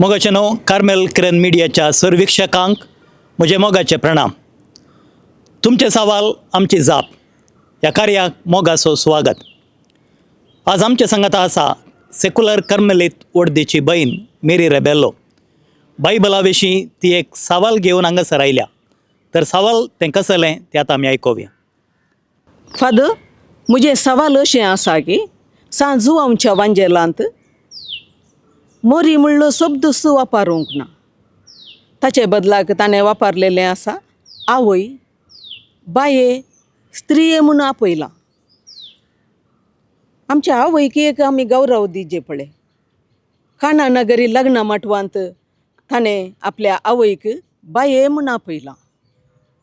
मोगाचें नांव कार्मेल किरण मिडियाच्या सर्विक्षकांक म्हजें मोगाचें प्रणाम. तुमचें सवाल आमची जाप ह्या कार्याक मोगाचो स्वागत. आज आमचे सांगाता आसा सेक्युलर कर्मेलीत वडदीची बहीण मेरी रेबेल्लो. बायबला विशीं ती एक सवाल घेवन हांगासर आयल्या. तर सवाल तें कसलें तें आतां आमी आयकुया. फादर, म्हजें सवाल अशें आसा की सांत जुवांवच्या वांजेलांत मोरी म्हणलो शब्द वापरूंक ना, ताचे बदलाक ताणें वापरलेलें आसा आवय, बाये, स्त्रीये म्हूण आपयलां. आमच्या आवयक एक आमी गौरव दिजे पळय. काना नगरी लग्न माटवांत ताणें आपल्या आवयक बाये म्हूण आपयलां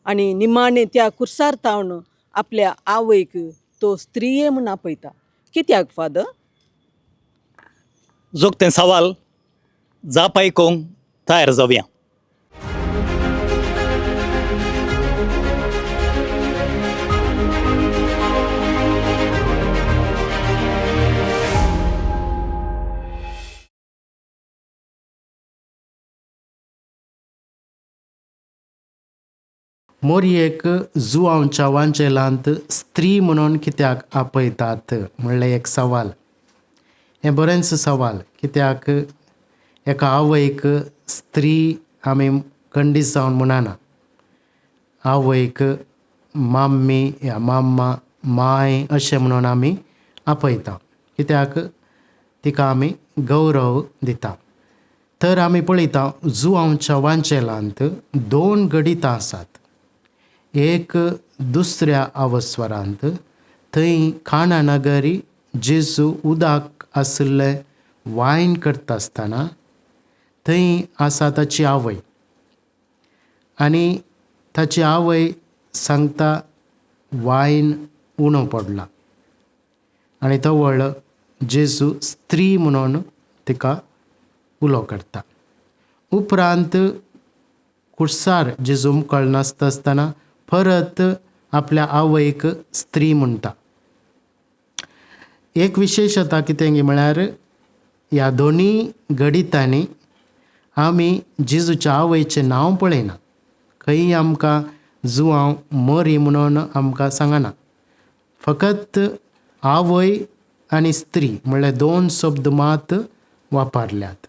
आनी निमाणें त्या कुर्सार तावन आपल्या आवयक तो स्त्रीये म्हूण आपयता. कित्याक फादर? जोगतें सवाल जाप आयकूंक तयार जावया. मोरयेक जुवांवच्या वांजेलांत स्त्री म्हणून कित्याक आपयतात म्हणलें एक सवाल. हें बरेंच सवाल, कित्याक एका आवयक स्त्री आमी खंडीत जावन म्हणना. आवयक माम्मी या माम्मा, माय अशें म्हणून आमी आपयता, कित्याक तिका आमी गौरव दिता. तर आमी पळयता जुवांवच्या वांजेलांत दोन घडितां आसात. एक दुसऱ्या अवस्वरांत थंय काना नगरी जेजू उदक आशिल्लें वायन करता आसतना थंय आसा ताची आवय आनी ताची आवय सांगता वायन उणो पडला आनी तवळ जेजू स्त्री म्हणून तिका उलो करता. उपरांत कुर्सार जेजू मुकळ नासता आसतना परत आपल्या आवयक स्त्री म्हणटा. एक विशेशता कितें म्हळ्यार ह्या दोनी घडितांनी आमी जेजूच्या आवयचें नांव पळयना. खंय आमकां जुवांव मोरी म्हणून आमकां सांगना. फकत आवय आनी स्त्री म्हणल्यार दोन शब्द मात वापरल्यात.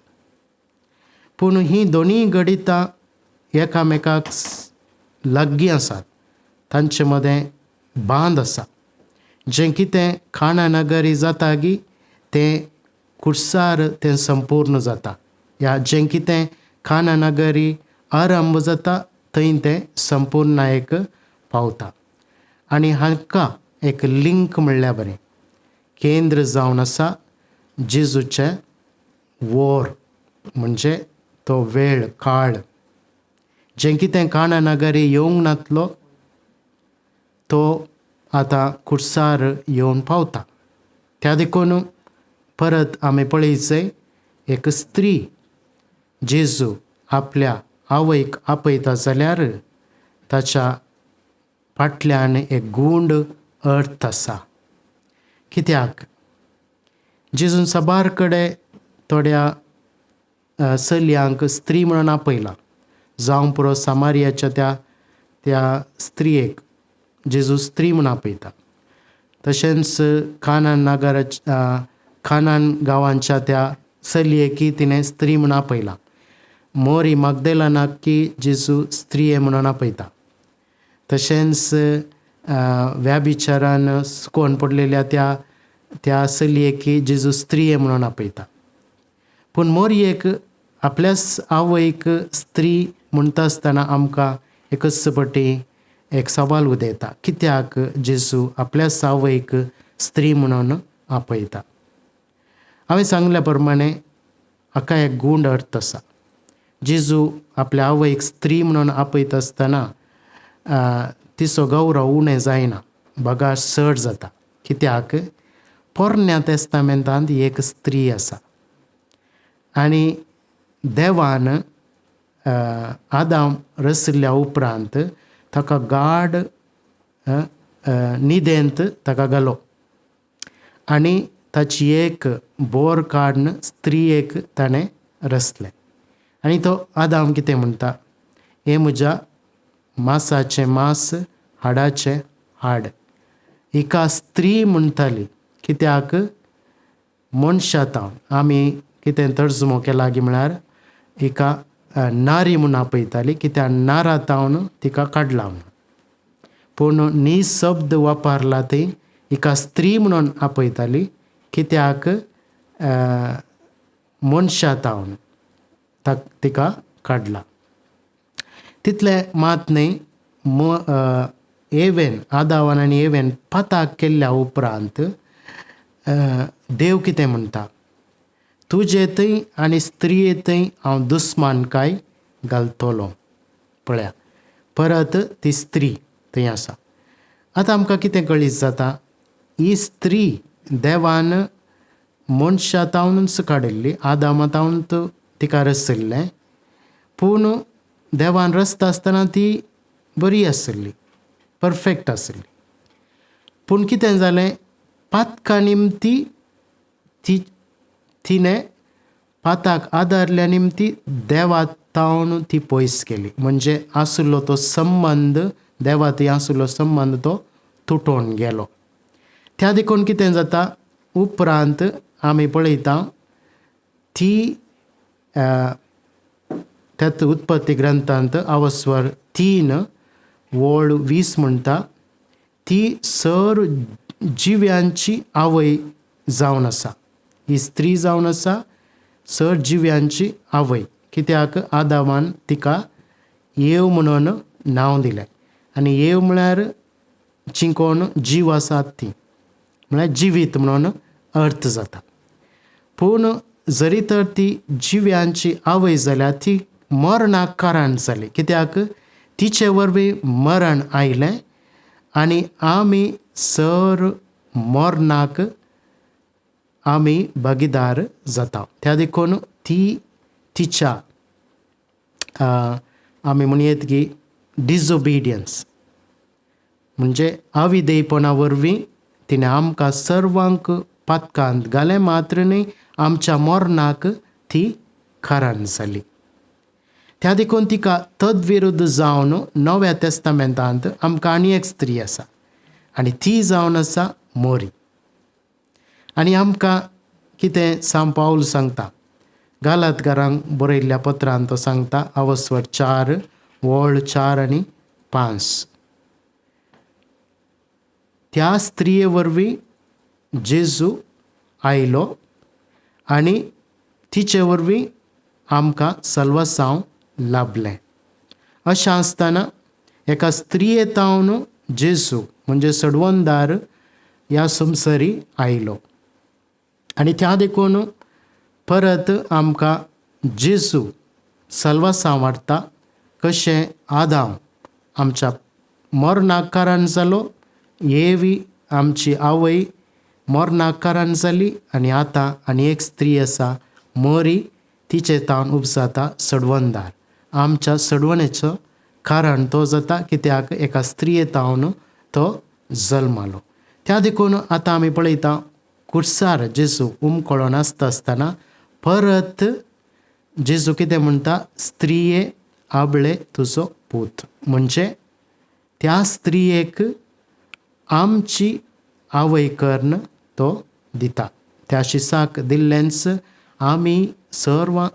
पूण हीं दोनूय घडितां एकामेकाक लागीं आसात, तांचे मदें बांद आसा. जें कितें काना नगरी जाता गी तें कुर्सार तें संपूर्ण जाता, ह्या जें कितें काना नगरी आरंभ जाता थंय तें संपूर्णायेक पावता. आनी हांकां एक लिंक म्हणल्यार बरें केंद्र जावन आसा जेजूचें वोर, म्हणजे तो वेळ काळ. जें कितें काना नगरी येवंक नातलो तो आतां कुर्सार येवन पावता. त्या देखून परत आमी पळयचें एक स्त्री जेजू आपल्या आवयक आपयता जाल्यार ताच्या फाटल्यान एक गूंड अर्थ आसा. कित्याक जेजून साबार कडेन थोड्या चलयांक स्त्री म्हणून आपयलां. जावं पुरो सामारियाच्या त्या त्या स्त्रियेक जेजू स्त्री म्हूण आपयता. तशेंच कानान नगराच्या कानान गांवांच्या त्या चलयेकी तिणें स्त्री म्हूण आपयलां. मोरी मागदेलानाक की जेजू स्त्रिये म्हणून आपयता. तशेंच व्याभिचारान सुकोवन पडलेल्या त्या त्या चलयेकी जेजू स्त्रिये म्हणून आपयता. पूण मोरयेक आपल्याच आवयक स्त्री म्हणटा आसतना आमकां एकच पटी एक सवाल उदयता, कित्याक जेजू आपल्याच आवयक स्त्री म्हणून आपयता. हांवें सांगल्या प्रमाणे हाका एक गूंड अर्थ आसा. जेजू आपल्या आवयक स्त्री म्हणून आपयता आसतना तिचो गौरव उणें जायना, बगार चड जाता. कित्याक पोरण्या तेस्तामेंतांत एक स्त्री आसा आनी देवान आदाम रशिल्ल्या उपरांत ताका गाड न्हिदेंत ताका घालो आनी ताची एक बोर काडून स्त्रियेक ताणें रचलें. आनी तो आदाम कितें म्हणटा, हें म्हज्या मासाचें मांस, हाडाचें हाड. हिका स्त्री म्हणटाली कित्याक मनशा तावन आमी कितें तर्जुमो केला म्हळ्यार हिका नारी म्हूण आपयताली, कित्याक नारा तावन तिका काडला म्हणून. पूण नी शब्द वापरला थंय हिका स्त्री म्हणून आपयताली कित्याक मनशा तावन तिका काडला. तितलें मात न्हय, एवेन आदावान आनी एवेन पाताक केल्ल्या उपरांत देव कितें म्हणटा, तुजे थंय आनी स्त्रिये थंय हांव दुस्मानकाय घालतलो. पळया परत ती स्त्री थंय आसा. आतां आमकां कितें कळीत जाता, ही स्त्री देवान मनशा तावनूच काडिल्ली, आदामा तावन तिका रसिल्लें. पूण देवान रसता आसतना ती बरी आशिल्ली, परफेक्ट आशिल्ली. पूण कितें जालें, पातका निमती ती तिणें पाताक आदारल्या निमती देवा तावन ती पयस गेली. म्हणजे आशिल्लो तो संबंद, देवा थंय आशिल्लो संबंद तो तुटोवन गेलो. त्या देखून कितें जाता, उपरांत आमी पळयता ती त्यात उत्पत्ती ग्रंथांत अवस्वर 3:20 म्हणटा, ती सर जिव्यांची आवय जावन आसा. ही स्त्री जावन आसा सर जिव्यांची आवय, कित्याक आदामान तिका येव म्हणून नांव दिलें. आनी येव म्हळ्यार चिंकोन जीव आसात ती, म्हळ्यार जिवीत म्हणून अर्थ जाता. पूण जरी तर ती जिव्यांची आवय जाल्यार ती मरणाक कारण जाली, कित्याक तिचे वरवीं मरण आयलें आनी आमी सर मरणाक आमी भागीदार जाता. त्या देखून ती तिच्या आमी म्हणयेत की डिसओबिडियन्स म्हणजे अविधेयपणा वरवीं तिणें आमकां सर्वांक पातकांत घालें मात्र न्हय, आमच्या मरणाक ती कारण जाली. त्या देखून तिका तद्विरुद्ध जावन नव्या तेस्तामेंतांत आमकां आनी एक स्त्री आसा आनी ती जावन आसा मोरी. आनी आमकां कितें सांव पावल सांगता, गालातकारांक बरयल्ल्या पत्रान तो सांगता अवस्वर 4:4-5, त्या स्त्रिये वरवीं जेजू आयलो आनी तिचे वरवीं आमकां सल्वसांव लाभलें. अशें आसतना एका स्त्रिये तावन जेजू म्हणजे सडवणदार ह्या संवसारी आयलो आनी त्या देखून परत आमकां जेजू सल्वासांव वाडटा. कशें आदाम आमच्या मरणाक कारण जालो, एवी आमची आवय मरणाक कारण जाली, आनी आतां आनी एक स्त्री आसा मोरी, तिचे तावन उपजाता सडवणदार. आमच्या सडवणेचो कारण तो जाता कित्याक एका स्त्रिये तावन तो जल्मालो. त्या देखून आतां आमी पळयता कुर्सार जेजू उमकळोन आसता आसतना परत जेजू कितें म्हणटा, स्त्रिये आबळे तुजो पूत. म्हणजे त्या स्त्रियेक आमची आवय कर्ण तो दिता. त्या शिसाक दिल्लेंच आमी सर्व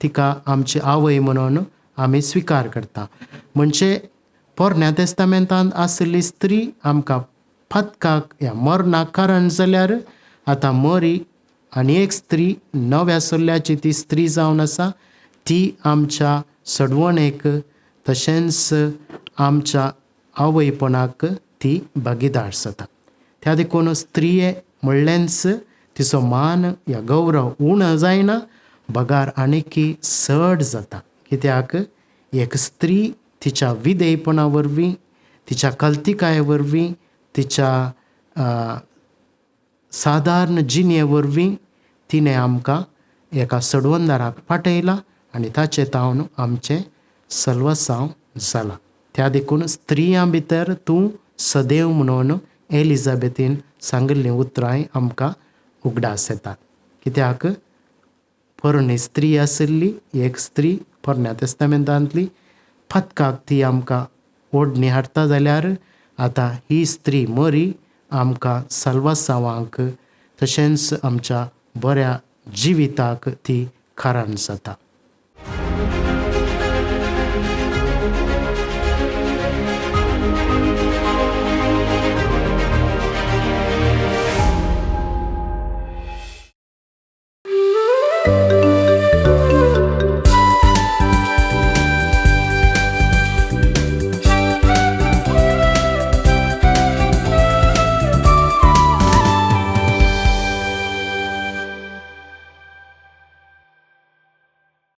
तिका आमची आवय म्हणून आमी स्विकार करता. म्हणजे पोरण्या तेस्तामेंतांत आशिल्ली स्त्री आमकां पातकाक ह्या मरणाक कारण जाल्यार आतां मरी आनी एक स्त्री नव्या सल्ल्याची ती स्त्री जावन आसा, ती आमच्या सडवणेक तशेंच आमच्या आवयपणाक ती भागीदार जाता. त्या देखून स्त्रिये म्हणलेंच तिचो मान या गौरव उणो जायना, बगार आनीकी चड जाता. कित्याक एक स्त्री तिच्या विधेयपणा वरवीं, तिच्या कल्तिकाये वरवीं, तिच्या सादारण जिणे वरवीं तिणें आमकां एका सडवणदाराक पाठयला आनी ताचे तावन आमचें सल्वसांव जालां. त्या देखून स्त्रियां भितर तूं सदैव म्हणून एलिजाबेथीन सांगिल्लीं उतरांय आमकां उगडास येतात, कित्याक पोरणी स्त्री आशिल्ली, एक स्त्री पोरण्या तेस्तामेंतांतली पदकाक ती आमकां ओडणी हाडटा जाल्यार आतां ही स्त्री मरी आमकां साल्वासांवांक तशेंच आमच्या बऱ्या जिविताक ती कारण जाता.